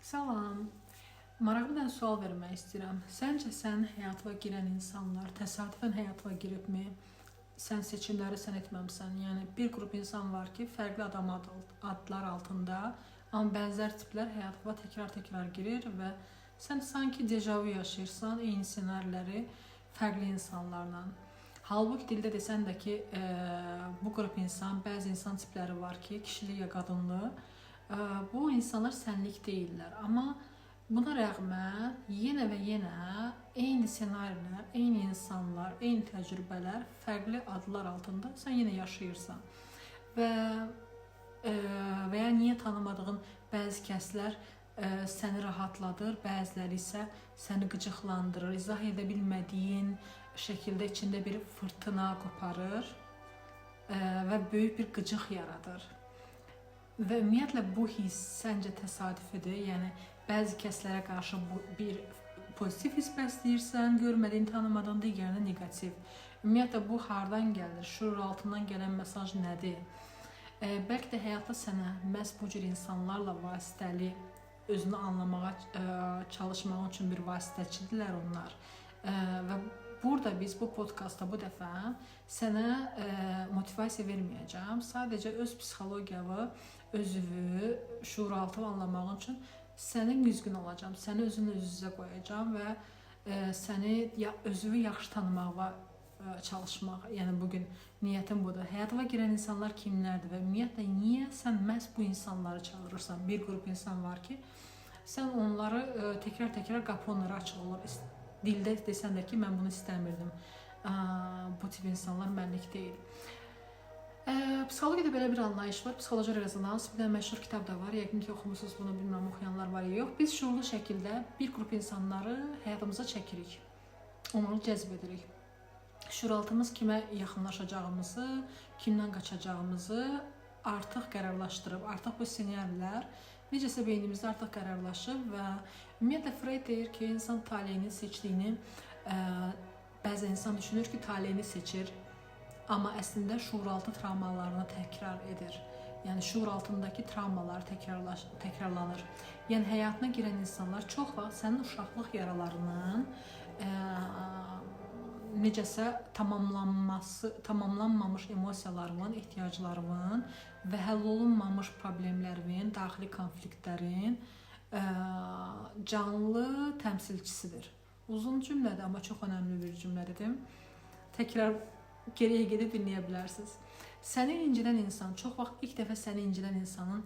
Salam. Maraqlı bir dənə sual vermək istəyirəm. Səncə sənin həyatına girən insanlar təsadüfən həyatına giribmi? Sən seçimləri sən etməmisən. Yəni bir qrup insan var ki, fərqli adam adlar altında, amma bənzər tiplər həyatına təkrar-təkrar girir və sən sanki dejavu yaşayırsan, eyni ssenariləri fərqli insanlarla. Halbuki dildə desən də ki, bu qrup insan, bəzi insan tipləri var ki, kişili ya qadınlı, bu insanlar sənlik deyillər. Amma buna rəğmən yenə və yenə eyni ssenarilər, eyni insanlar, eyni təcrübələr fərqli adlar altında sən yenə yaşayırsan. Və və ya niyə tanımadığın bəzi kəslər səni rahatladır, bəziləri isə səni qıcıqlandırır, izah edə bilmədiyin şəkildə içində bir fırtına qoparır və böyük bir qıcıq yaradır. Və ümumiyyətlə bu hiss səncə təsadüfidir? Yəni bəzi kəslərə qarşı bu bir pozitiv hiss bəsləyirsən, görmədiyin, tanımadığın digərinə neqativ. Ümumiyyətlə bu hardan gəlir? Şuur altından gələn mesaj nədir? Bəlkə də həyatda sənə məhz bu cür insanlarla vasitəli özünü anlamağa çalışmağın üçün bir vasitəçidirlər onlar. Və burada biz bu podkastda bu dəfə sənə motivasiya verməyəcəm. Sadəcə öz psixologiyanı, özünü, şuuraltı anlamağın üçün sənin güzgün olacağam. Səni özünlə üz-üzə qoyacağam və səni ya özünü yaxşı tanımağa çalışmaq. Yəni bu gün niyyətim budur. Həyatıma girən insanlar kimlərdir və ümumiyyətlə niyə sən məhz bu insanları çağırırsan? Bir qrup insan var ki, sən onları təkrar-təkrar qapı onlara açıq olur. Dildə desən də ki, mən bunu istəmirdim. Bu tip insanlar mənlik deyil. Psixologiyada belə bir anlayış var. Psixoloji rezonans. Bir dənə məşhur kitab da var. Yəqin ki, oxumusunuz bunu, bilmirəm oxuyanlar var ya yox. Biz şuurlu şəkildə bir qrup insanları həyatımıza çəkirik. Onları cəzb edirik. Şuuraltımız kimə yaxınlaşacağımızı, kimdən qaçacağımızı artıq qərarlaşdırıb. Artıq bu ssenarilər necəsə beynimizdə artıq qərarlaşıb və ümumiyyətlə Freud deyir ki, insan taleyini seçdiyini, bəzən insan düşünür ki, taleyini seçir, amma əslində şuuraltı travmalarını təkrar edir. Yəni şuuraltındakı travmalar təkrarlanır. Yəni həyatına girən insanlar çox vaxt sənin uşaqlıq yaralarının necəsə tamamlanmamış emosiyalarının, ehtiyaclarının və həll olunmamış problemlərinin, daxili konfliktlərin canlı təmsilçisidir. Uzun cümlədir, amma çox önəmli bir cümlə dedim. Təkrar geriyə gedib dinləyə bilərsiniz. Səni incidən insan çox vaxt ilk dəfə səni incidən insanın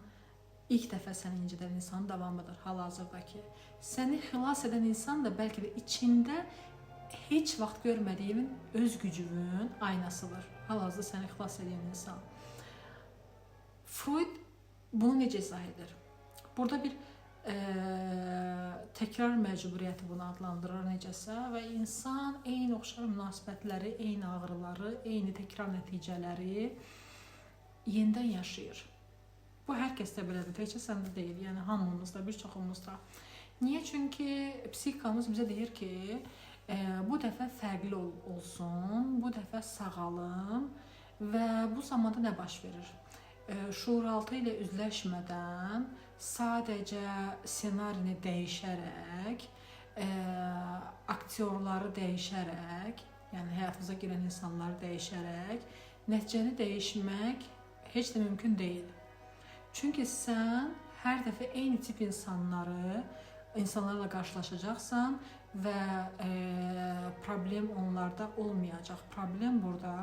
ilk dəfə səni incidən insanın davamıdır hal-hazırdakı. Səni xilas edən insan da bəlkə də içində heç vaxt görmədiyin öz gücünün aynasıdır. Hal-hazırda səni xilas edən insan. Freud bunu necə izah edir? Burada bir təkrar məcburiyyəti bunu adlandırır necəsə və insan eyni oxşar münasibətləri, eyni ağrıları, eyni təkrar nəticələri yenidən yaşayır. Bu hər kəsdə belədir, təkcə səndə deyil, yəni hamımızda, bir çoxumuzda. Niyə? Çünki psixikamız bizə deyir ki, bu dəfə fərqli olsun, bu dəfə sağalım və bu zamanda nə baş verir? Şuuraltı ilə üzləşmədən sadəcə ssenarini dəyişərək, aktyorları dəyişərək, yəni həyatımıza girən insanları dəyişərək nəticəni dəyişmək heç də mümkün deyil. Çünki sən hər dəfə eyni tip insanlarla qarşılaşacaqsan və problem onlarda olmayacaq. Problem burada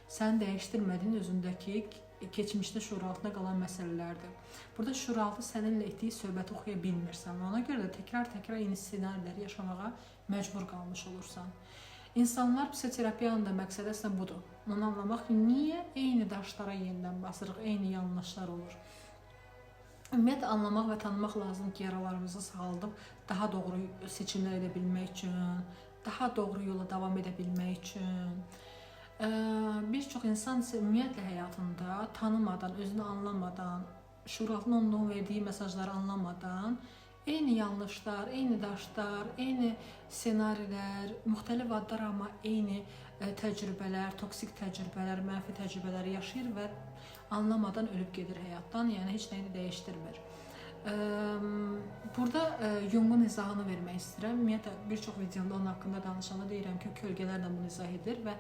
sən dəyişdirmədiyin özündəki keçmişdə şuuraltında qalan məsələlərdir. Burada şuuraltı səninlə etdiyi söhbəti oxuya bilmirsən və ona görə də təkrar-təkrar eyni ssenariləri yaşamağa məcbur qalmış olursan. İnsanlar psixoterapiyanın da məqsədi əslində budur. Onu anlamaq ki, niyə eyni daşlara yenidən basırıq, eyni yanlışlar olur. Ümumiyyətlə anlamaq və tanımaq lazım ki, yaralarımızı sağaldıb daha doğru seçimlər edə bilmək üçün, daha doğru yola davam edə bilmək üçün. Bir çox insan isə ümumiyyətlə həyatında tanımadan, özünü anlamadan, şuuraltının onun verdiyi mesajları anlamadan eyni yanlışlar, eyni daşlar, eyni ssenarilər, müxtəlif adlar amma eyni təcrübələr, toksik təcrübələr, mənfi təcrübələri yaşayır və anlamadan ölüb gedir həyatdan, yəni heç nəyi də dəyişdirmir. Burada Jung'un izahını vermək istəyirəm. Ümumiyyətlə bir çox videomda onun haqqında danışanda deyirəm ki, kölgələrlə bunu izah edir və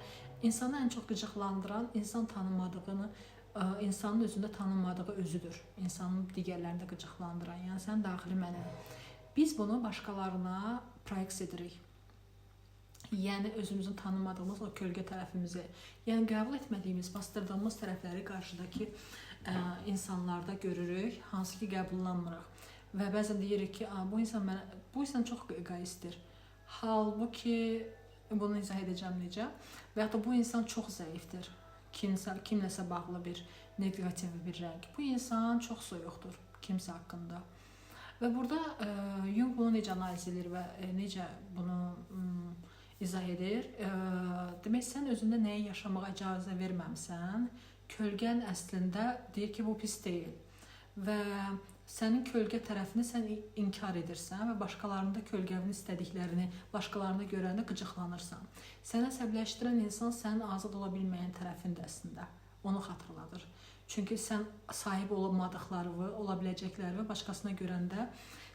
insanı ən çox qıcıqlandıran insan tanımadığını, insanın özündə tanımadığı özüdür. İnsanın digərlərini də qıcıqlandıran, yəni sənin daxili mənin. Biz bunu başqalarına proyeksiya edirik. Yəni özümüzün tanımadığımız o kölgə tərəfimizi, yəni qəbul etmədiyimiz, bastırdığımız tərəfləri qarşıdakı insanlarda görürük, hansı ki qəbullanmırıq. Və bəzən deyirik ki, bu insan mənə, bu insan çox egoistdir. Halbuki bunu izah edəcəm necə. Və ya da bu insan çox zəifdir. Kimləsə bağlı bir neqativ bir rəng. Bu insan çox soyuqdur kimsə haqqında. Və burada Jung bunu necə analiz edir və necə bunu izah edir? Demək, sən özündə nəyi yaşamağa icazə verməmsən, kölgən əslində deyir ki, bu pis deyil. Və sənin kölgə tərəfini sən inkar edirsən və başqalarında kölgəvini istədiklərini başqalarında görəndə qıcıqlanırsan. Səni əsəbləşdirən insan sənin azad ola bilməyən tərəfindir əslində. Onu xatırladır. Çünki sən sahib olmadıqlarını, ola biləcəklərini başqasına görəndə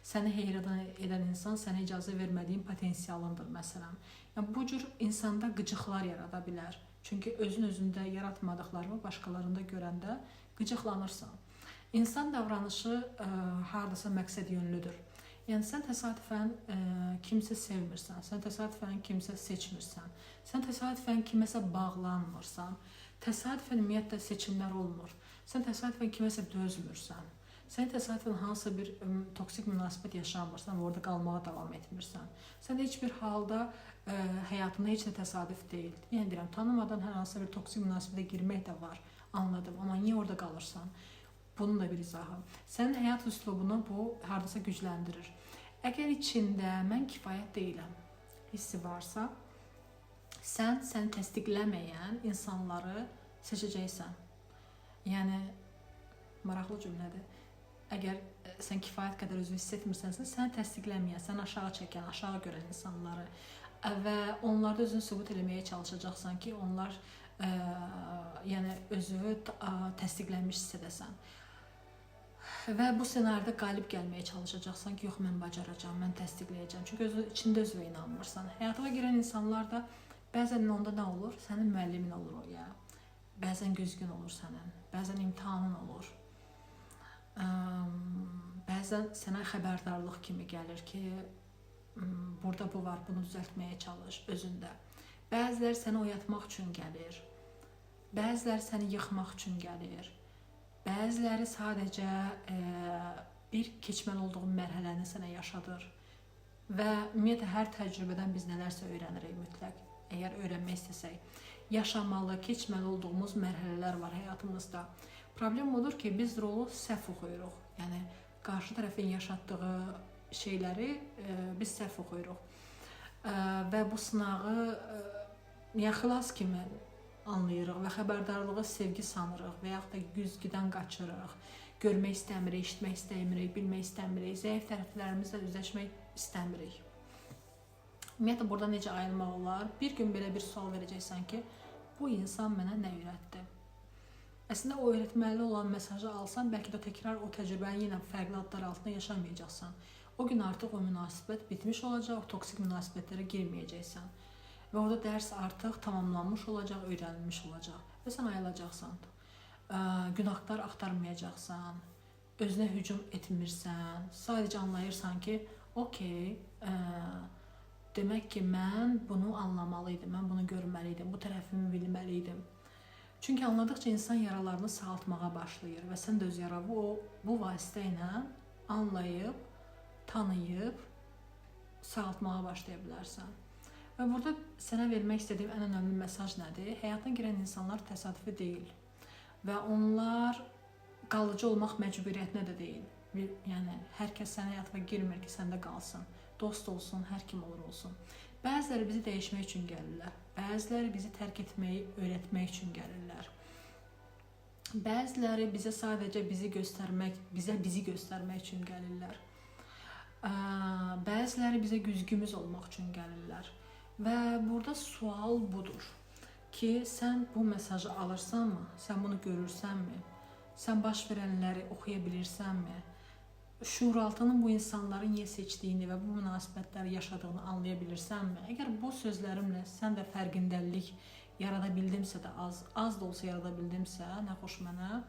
səni heyrət edən insan sənə icazə vermədiyin potensialındır məsələn. Yəni bu cür insanda qıcıqlar yarada bilər. Çünki özün özündə yaratmadıqlarını başqalarında görəndə qıcıqlanırsan. İnsan davranışı hardasa məqsəd yönlüdür. Yəni sən təsadüfən kimsə sevmirsən, sən təsadüfən kimsə seçmirsən, sən təsadüfən kiməsə bağlanmırsan, təsadüfən ümumiyyətlə seçimlər olmur, sən təsadüfən kiməsə dözmürsən, sən təsadüfən hansısa bir toksik münasibət yaşamırsan və orada qalmağa davam etmirsən. Sən heç bir halda həyatında heç nə təsadüf deyil. Yəni deyirəm, tanımadan hər hansısa bir toksik münasibətə girmək də var, anladım, amma niyə orada qalırsan? Bunun da bir izahı. Sənin həyat üslubunu bu hardasa gücləndirir. Əgər içində mən kifayət deyiləm hissi varsa, sən səni təsdiqləməyən insanları seçəcəksən. Yəni, maraqlı cümlədir. Əgər sən kifayət qədər özünü hiss etmirsənsə, səni təsdiqləməyən, səni aşağı çəkən, aşağı görən insanları və onlarda özünü sübut eləməyə çalışacaqsan ki, onlar yəni özünü təsdiqlənmiş hiss edəsən. Və bu ssenaridə qalib gəlməyə çalışacaqsan ki, yox, mən bacaracağam, mən təsdiqləyəcəm. Çünki özü, içində özünə inanmırsan. Həyatıma girən insanlar da bəzən onda nə olur? Sənin müəllimin olur o ya. Bəzən güzgün olur sənin, bəzən imtahanın olur. Bəzən sənə xəbərdarlıq kimi gəlir ki, burada bu var, bunu düzəltməyə çalış özündə. Bəziləri səni oyatmaq üçün gəlir. Bəziləri səni yıxmaq üçün gəlir. Bəziləri sadəcə bir keçməli olduğun mərhələni sənə yaşadır. Və ümumiyyətlə hər təcrübədən biz nələrsə öyrənirik mütləq. Əgər öyrənmək istəsək. Yaşamalı, keçməli olduğumuz mərhələlər var həyatımızda. Problem odur ki, biz rolu səhv oxuyuruq. Yəni qarşı tərəfin yaşatdığı şeyləri biz səhv oxuyuruq. Və bu sınağı xilas kimi anlayırıq və xəbərdarlığı sevgi sanırıq və yaxud da güzgüdən qaçırıq, görmək istəmirik, eşitmək istəmirik, bilmək istəmirik, zəif tərəflərimizlə üzləşmək istəmirik. Ümumiyyətlə, burada necə ayılmaq olar? Bir gün belə bir sual verəcəksən ki, bu insan mənə nə öyrətdi? Əslində, o öyrətməli olan mesajı alsan, bəlkə də təkrar o təcrübəni yenə fərqli adlar altında yaşamayacaqsan. O gün artıq o münasibət bitmiş olacaq, o toksik münasibətlərə girməyəcəksən. Və orada dərs artıq tamamlanmış olacaq, öyrənilmiş olacaq və sən ayılacaqsan. Günahlar axtarmayacaqsan, özünə hücum etmirsən, sadəcə anlayırsan ki, okey, demək ki, mən bunu anlamalı idim, mən bunu görməli idim, bu tərəfimi bilməli idim. Çünki anladıqca insan yaralarını sağaltmağa başlayır və sən də öz yaranı bu vasitə ilə anlayıb, tanıyıb, sağaltmağa başlaya bilərsən. Və burada sənə vermək istədiyim ən önəmli mesaj nədir? Həyatına girən insanlar təsadüfi deyil və onlar qalıcı olmaq məcburiyyətinə də deyil. Yəni, hər kəs sənin həyatına girmir ki, səndə qalsın, dost olsun, hər kim olur olsun. Bəziləri bizi dəyişmək üçün gəlirlər, bəziləri bizi tərk etməyi öyrətmək üçün gəlirlər. Bəziləri bizə sadəcə bizi göstərmək, bizə bizi göstərmək üçün gəlirlər. Bəziləri bizə güzgümüz olmaq üçün gəlirlər. Və burada sual budur ki, sən bu mesajı alırsanmı? Sən bunu görürsənmi? Sən baş verənləri oxuya bilirsənmi? Şuuraltının bu insanların niyə seçdiyini və bu münasibətləri yaşadığını anlaya bilirsənmi? Əgər bu sözlərimlə sən də fərqindəlik yarada bildimsə də az, az da olsa yarada bildimsə, nə xoş mənə.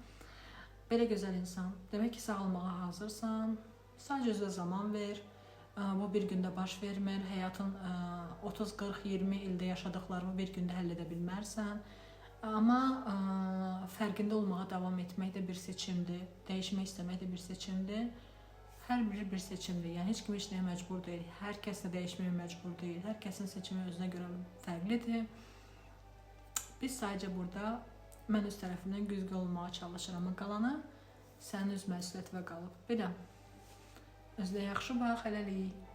Belə gözəl insan. Demək ki, sağalmağa hazırsan. Sadəcə özünə zaman ver. Bu bir gündə baş vermir. Həyatın 30, 40, 20 ildə yaşadıklarını bir gündə həll edə bilmərsən. Amma fərqində olmağa davam etmək də bir seçimdir. Dəyişmək istəmək də bir seçimdir. Hər biri bir seçimdir. Yəni heç kim heç nəyə məcbur deyil. Hər kəs də dəyişməyə məcbur deyil. Hər kəsin seçimi özünə görə fərqlidir. Biz sadəcə burada mən öz tərəfimdən güzgü olmağa çalışıram, amma qalanı sənin öz məsuliyyətinə qalıb. Belə. Özünə yaxşı bax, hələlik.